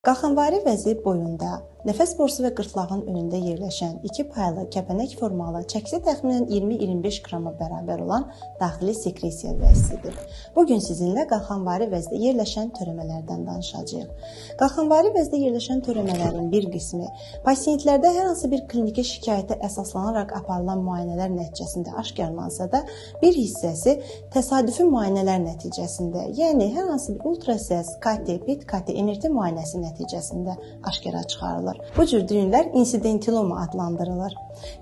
Qalxanvari vəzi boyunda, nəfəs borusu və qırtlağın önündə yerləşən iki paylı kəpənək formalı, çəkisi təxminən 20-25 qrama bərabər olan daxili sekresiya vəzisidir. Bu gün sizinlə qalxanvari vəzdə yerləşən törəmələrdən danışacağıq. Qalxanvari vəzdə yerləşən törəmələrin bir qismi pasientlərdə hər hansı bir kliniki şikayətə əsaslanaraq aparılan müayinələr nəticəsində aşkarlansa da, bir hissəsi təsadüfi müayinələr nəticəsində, yəni hər hansı bir ultrasəs, KT, PET-KT, MRT müayinəsi nəticəsində aşkara çıxarılır. Bu cür düyünlər insidentiloma adlandırılır.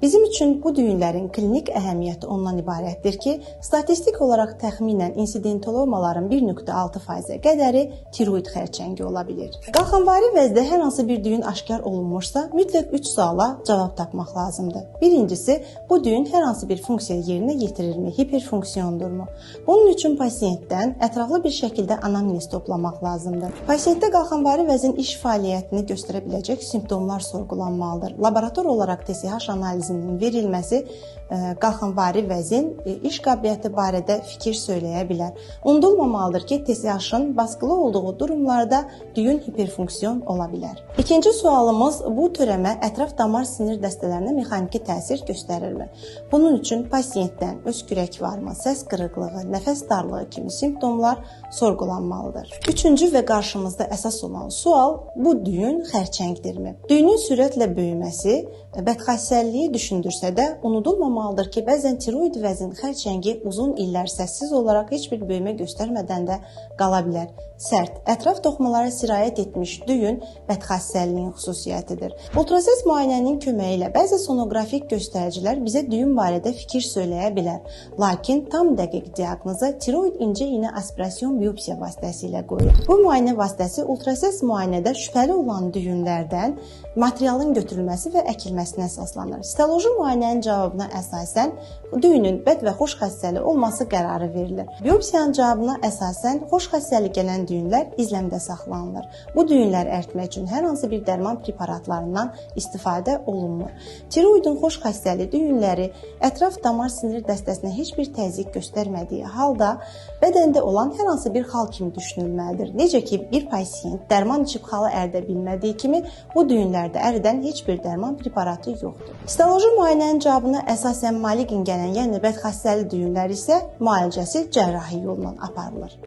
Bizim üçün bu düyünlərin klinik əhəmiyyəti ondan ibarətdir ki, statistik olaraq təxminən insidentilomaların 1,6%-ə qədəri tiroid xərçəngi ola bilir. Qalxanvari vəzdə hər hansı bir düyün aşkar olunmuşsa, mütləq 3 suala cavab tapmaq lazımdır. Birincisi, bu düyün hər hansı bir funksiya yerinə yetirirmi, hiperfunksiyondurmu? Bunun üçün pasientdən ətraflı bir şəkildə anamnez toplamaq lazımdır. Pasientdə qalxanvari vəzin iş fəaliyyətini göstərə biləcək simptomlar sorğulanmalıdır. Laborator olaraq TSH analizinin verilməsi qalxanvari vəzin iş qabiliyyəti barədə fikir söyləyə bilər. Unudulmamalıdır ki, TSH-ın baskılı olduğu durumlarda düyün hiperfunksiyon ola bilər. İkinci sualımız, bu törəmə ətraf damar sinir dəstələrinə mexaniki təsir göstərirmi? Bunun üçün pasientdən öskürək varmı, səs qırıqlığı, nəfəs darlığı kimi simptomlar sorğulanmalıdır. Üçüncü və qarşımızda əsas olan sual, bu düyün xərçəngdirmi? Düyünün sürətlə böyüməsi bədxassəlliyi düşündürsə də, unudulmamalıdır ki, bəzən tiroid vəzin xərçəngi uzun illər səssiz olaraq heç bir böyümə göstərmədən də qala bilər. Sərt, ətraf toxumalara sirayət etmiş düyün bədxassəlliyin xüsusiyyətidir. Ultrasəs müayinənin köməyi ilə bəzi sonoqrafik göstəricilər bizə düyün barədə fikir söyləyə bilər. Lakin tam dəqiq diaqnoza tiroid incə iynə aspirasiyon biopsiya vasitəsilə qoyulur. Bu müayinə vasitəsi ultrasəs müayinədə şübhəli olan düyünlərdən materialın götürülməsi və əkilməsinə əsaslanır. Sitoloji müayinənin cavabına əsasən düyünün bəd və xoş xəstəli olması qərarı verilir. Biopsiyanın cavabına əsasən xoş xəstəli gələn düyünlər izləmdə saxlanılır. Bu düyünləri əritmək üçün hər hansı bir dərman preparatlarından istifadə olunmur. Tiroidin xoş xəstəli düyünləri ətraf damar sinir dəstəsinə heç bir təzyiq göstərmədiyi halda bədəndə olan hər hansı bir xal kimi düşünülməlidir. Necə ki, bir pasient dərman içib xalı əridə bilmədiyi kimi, bu düyünlərdə əridən heç bir dərman preparatı yoxdur. Sitoloji müayinənin cavabına əsasən maliqn gələn, yəni bədxassəli düyünlər isə müalicəsi cərrahi yolla aparılır.